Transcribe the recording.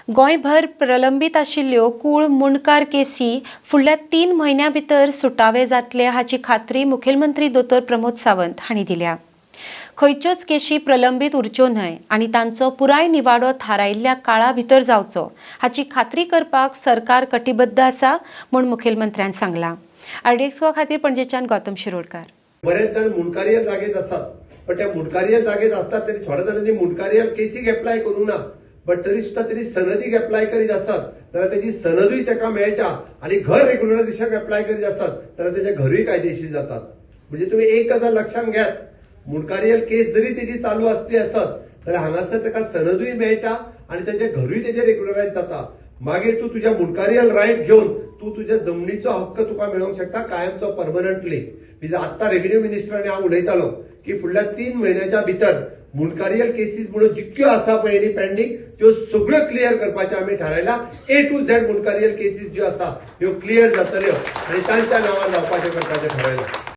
गोंयभर प्रलंबीत आशिल्ल्यो कूळ मुंडकार केसी फुडल्या 3 म्हयन्यां भितर सुटावे जातले हाची खात्री मुखेलमंत्री दोतोर प्रमोद सावंत हांणी दिल्या. खंयच्योच केशी प्रलंबीत उरच्यो न्हय आनी तांचो पुराय निवाडो थारायिल्ल्या काळा भितर जावचो हाची खात्री करपाक सरकार कटिबद्ध आसा म्हूण मुखेलमंत्र्यान सांगलां. आरडीएक्स गोवा खातीर पणजेच्यान गौतम शिरोडकार. बरेच जाण मुंडकारियल जागेत आसात, पण त्या मुंडकारियल जागेत आसतात तरी थोड्या जाणांनी मुंडकारियल केसीक एप्लाय करूंक ना, बट तरी सुद्दां तेणी सनदीक एप्लाय करीत आसत जाल्यार तेजी सनदूय ताका मेळटा आनी घर रेग्युलरायझेशन एप्लाय करीत आसत जाल्यार तेजें घरूय कायदेशीर जातात. म्हणजे तुमी एक गजाल लक्षांत घेयात, मुंडकारियल केस जरी तेजी चालू आसली आसत जाल्यार हांगासर ताका सनदूय मेळटा आनी तेजें घरूय तेजें रेग्युलरायज जाता. मागीर तूं तुज्या मुंडकारियल रायट घेवन तूं तुज्या जमनीचो हक्क तुका मेळोवंक शकता कायमचो परमनंटली. आत्तां रेव्हेन्यू मिनिस्टर हांव उलयतालो की फुडल्या 3 म्हयन्याच्या भितर मुंडकारियल केसीस म्हणून जितक्यो आसा पळय न्ही पेंडींग त्यो सगळ्यो क्लियर करपाचें आमी थारायलां. A to Z Mundkarial cases ज्यो आसा ह्यो क्लियर जातल्यो आनी तांच्या नांवार जावपाचें करपाचें थारायलां.